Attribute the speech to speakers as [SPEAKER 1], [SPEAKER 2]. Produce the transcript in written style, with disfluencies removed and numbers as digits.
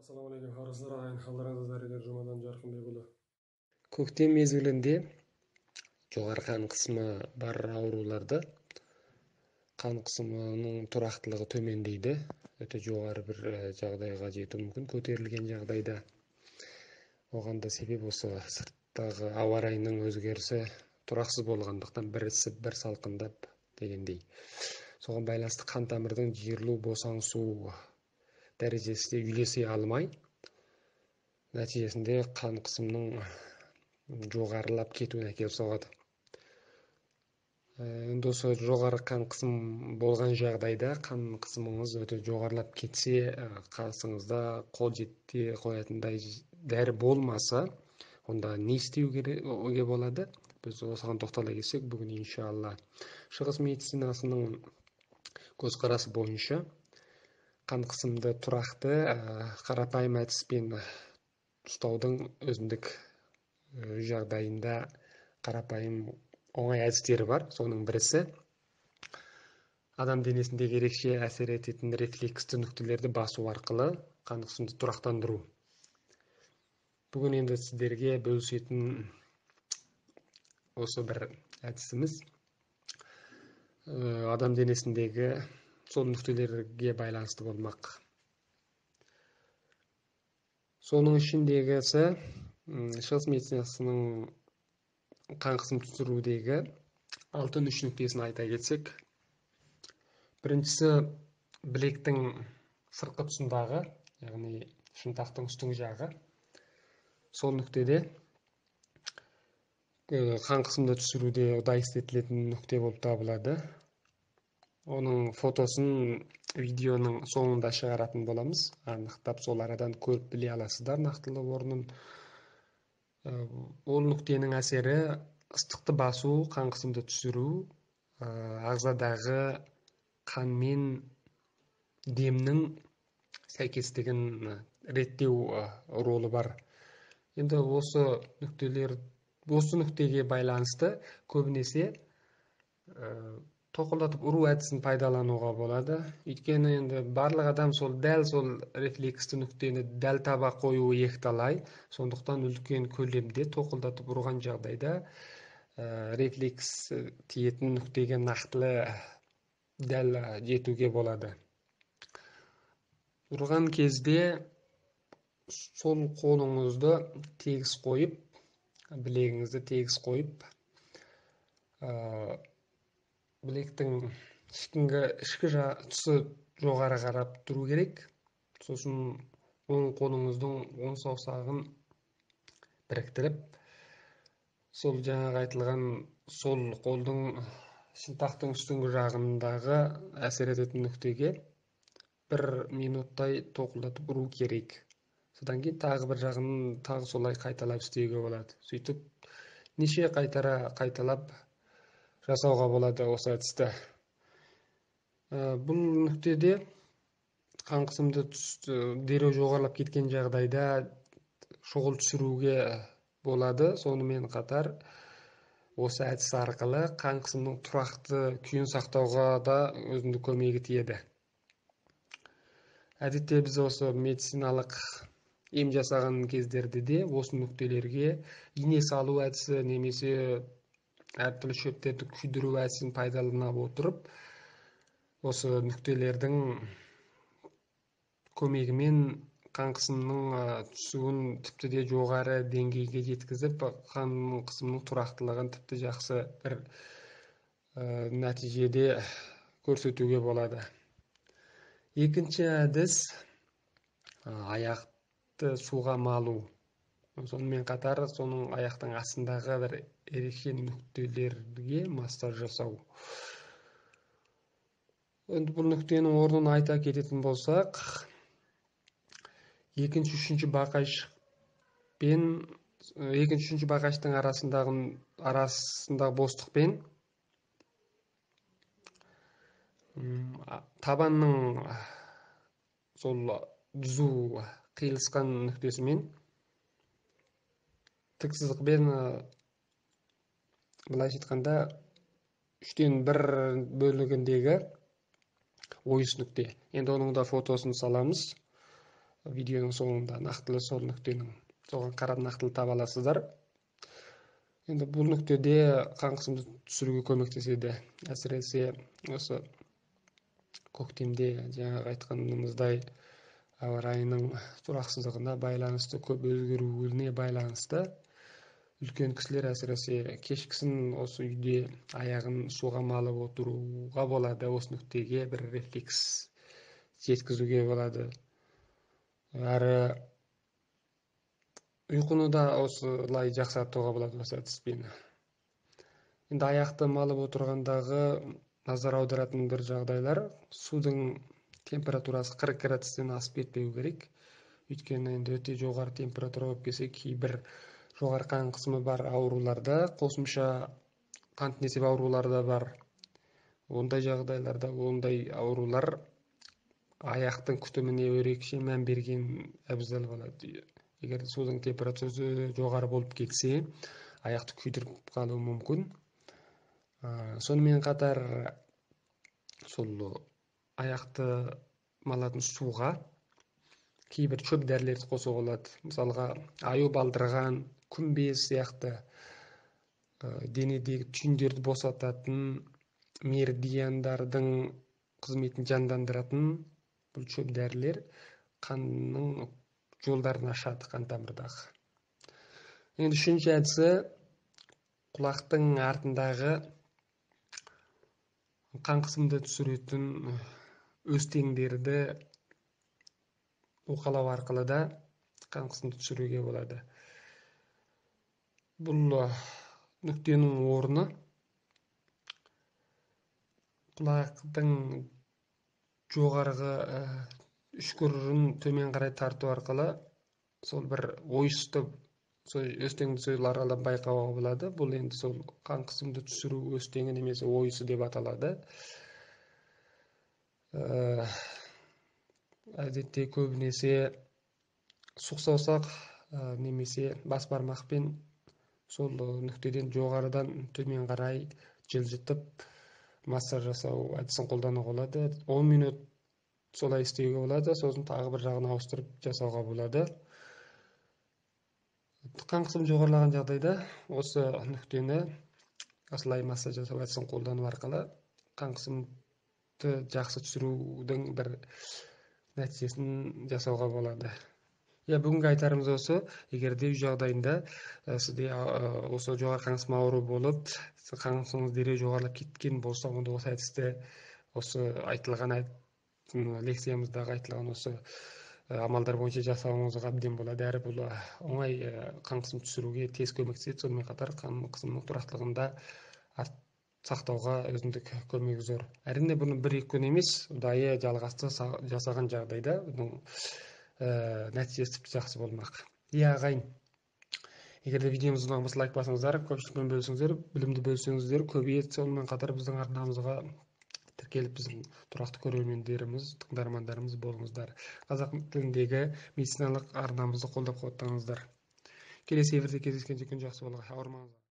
[SPEAKER 1] Ассалаумағалейкум, армысыздар ағайын, қалдарыңызда дәрігер Жұмадан Жарқынбекұлы.
[SPEAKER 2] Көктем мезгілінде жоғары қан қысымы бар ауруларда қан қысымының тұрақтылығы төмендейді. Өте жоғары бір жағдайға жетуі мүмкін көтерілген жағдайда. Оған да себеп осы сырттағы ауа райының өзгерісі тұрақсыз болғандықтан, бір ісіп, бір салқындап дегендей. Соған байланысты қан тамырдың жиырылу, босаңсу дәрежесі де үйлесе алмай, нәтижесінде қан қысымының жоғарылап кетуіне әкеліп соғады. Енді осы жоғары қан қысым болған жағдайда, қан қысымыңыз өте жоғарылап кетсе, қасыңызда қол жете қоятындай дәрі болмаса, онда не істеуге болады? Біз осыған тоқтала кетсек, бүгін иншалла шығыс медицинасының көзқарасы бойынша қан қысымды тұрақты, қарапайым әдіспен ұстаудың өзіндік жағдайында қарапайым оңай әдістері бар. Соның бірісі адам денесіндегі ерекше әсер ететін рефлексті нүктелерді басу арқылы қан қысымды тұрақтандыру. Бүгін енді сіздерге бөлісетін осы бір әдісіміз адам денесіндегі сол нүктелерге байланысты болмақ. Соның ішіндегісі шығыс медицинасының қан қысым түсірудегі алтын үш нүктесін айта кетсек, біріншісі білектің сыртқы тұсындағы, яғни шынтақтың үстіңгі жағы. Сол нүктеде қан қысымды түсіруде ұдайы істетілетін нүкте болып табылады. Оның фотосын видеоның соңында шығаратын боламыз. Анықтап сол арадан көріп біле аласыздар нақтылы орнын. Ол нүктенің әсері ыстықты басу, қан қысымды түсіру, ағзадағы қан мен демнің сәйкестігін реттеу ролі бар. Енді осы нүктелер, осы нүктеге байланысты көбінесе тоқылдатып ұру әдісін пайдалануға болады. Өйткені енді барлық адам сол дәл сол рефлексті нүктені дәл таба қоюы екіталай. Сондықтан үлкен көлемде тоқылдатып ұрған жағдайда рефлекс тиетін нүктеге нақтылы дәл жетуге болады. Ұрған кезде сол қолыңызды тегіс қойып, білегіңізді тегіс қойып, білектің ішкі тұсы жоғары қарап тұру керек. Сосын оң қолыңыздың оң саусағын біріктіріп, сол жаңағы айтылған сол қолдың шынтақтың үстіңгі жағындағы әсер ететін нүктеге бір минуттай тоқылдатып ұру керек. Содан кейін тағы бір жағын тағы солай қайталап істеуге болады. Сөйтіп неше қайтара қайталап жасауға болады осы әдісті. Бұл нүктеде қан қысымды дереу жоғарылап кеткен жағдайда шұғыл түсіруге болады. Сонымен қатар осы әдіс арқылы қан қысымның тұрақты күйін сақтауға да өзіндік көмегі тиеді. Әдетте біз осы медициналық ем жасаған кездерде де осы нүктелерге ине салу әдісі немесе әртүрлі шөптерді күйдіру әдісін пайдалана отырып, осы нүктелердің көмегімен қан қысымының түсуін тіпті де жоғары деңгейге жеткізіп, қан қысымының тұрақтылығын тіпті жақсы бір нәтижеде көрсетуге болады. Екінші әдіс аяқты суға малу. Сонымен қатар соның аяқтың астындағы бір ерекше нүктелерге массаж жасау. Енді бұл нүктенің орнын айта кететін болсақ, екінші, үшінші бақайшық пен екінші, үшінші бақайшықтың арасындағы бостықпен табанның сол түзу қиылысқан нүктесімен тік сызықпен, былайша айтқанда, 1/3 бөлігіндегі ойыс нүкте. Енді оның да фотосын саламыз. Видеоның соңында нақтылы сол нүктенің соған қарап нақтылы таба аласыздар. Енді бұл нүктеде қан қысымды түсіруге көмектеседі. Әсіресе осы көктемде жаңағы айтқанымыздай ауа райының тұрақсыздығына байланысты, көп өзгеруіне байланысты үлкен кісілер әсіресе кешкісін осы үйде аяғын суға малып отыруға болады. Осы нүктеге бір рефлекс жеткізуге болады. Әрі ұйқыны да осылай жақсартуға болады осы әдіспен. Енді аяқты малып отырғандағы назар аударатын бір жағдайлар: судың температурасы 40 градустан асып кетпеу керек. Өйткені енді өте жоғары температура болып кетсе, кейбір жоғары қан қысымы бар ауруларда, қосымша қант несеп аурулары да бар. Ондай жағдайларда ондай аурулар аяқтың күтіміне ерекше мән берген абзал болады. Егер судың температурасы жоғары болып кетсе, аяқты күйдіріп қалуы мүмкін. Сонымен қатар сол аяқты малатын суға кейбір шөп дәрілерді қосуға болады. Мысалға, аю балдырған, күмбез сияқты денедегі түйіндерді босататын, меридиандардың қызметін жандандыратын бұл шөп дәрілер қанның жолдарын ашады, қан тамырдағы. Енді үшінші әдісі құлақтың артындағы қан қысымды түсіретін өстеңдерді уқалау арқылы да қан қысымды түсіруге болады. Бұл нүктенің орны құлақтың жоғарғы үшкірін төмен қарай тарту арқылы сол бір ойысты, сол өстеңді сол арқылы байқауға болады. Бұл енді сол қан қысымды түсіру өстеңі немесе ойысы деп аталады. Әдетте көбінесе сұқ саусақ немесе бас бармақпен сол нүктеден жоғарыдан төмен қарай жылжытып массаж жасау әдісін қолдануға болады. 10 минут солай істеуге болады, сосын тағы бір жағын ауыстырып жасауға болады. Қан қысымы жоғарылаған жағдайда осы нүктені осылай массаж жасау әдісін қолдану арқылы қан қысымды жақсы түсірудің бір нәтижесін жасауға болады. Иә, бүгінгі айтарымыз осы. Егер де үй жағдайында сізде осы жоғары қан қысымы ауру болып, қан қысымыңыз дереу жоғарылап кеткен болса, онда осы әдісті, осы айтылған лекциямыздағы айтылған осы амалдар бойынша жасауыңызға әбден болады. Әрі бұл оңай қан қысым түсіруге тез көмектеседі. Сонымен қатар қан қысымының тұрақтылығында сақтауға өзіндік көмегі зор. Әрине, бұны бір-екі күн емес, ұдайы жалғасты жасаған жағдайда бұның нәтижесі тіпті жақсы болмақ. Иә, ағайын, егер де видеомыз ұнаған болса, лайк басыңыздар, көпшілікпен бөлісіңіздер, білімді бөлсеңіздер көбейеді. Сонымен қатар біздің арнамызға тіркеліп, біздің тұрақты көрермендеріміз, тыңдармандарымыз болыңыздар. Қазақ тіліндегі медициналық арнамызды қолдап қуаттаңыздар. Келесі эфирде кездескенше күн жақсы болғай. Ауырмаңыздар.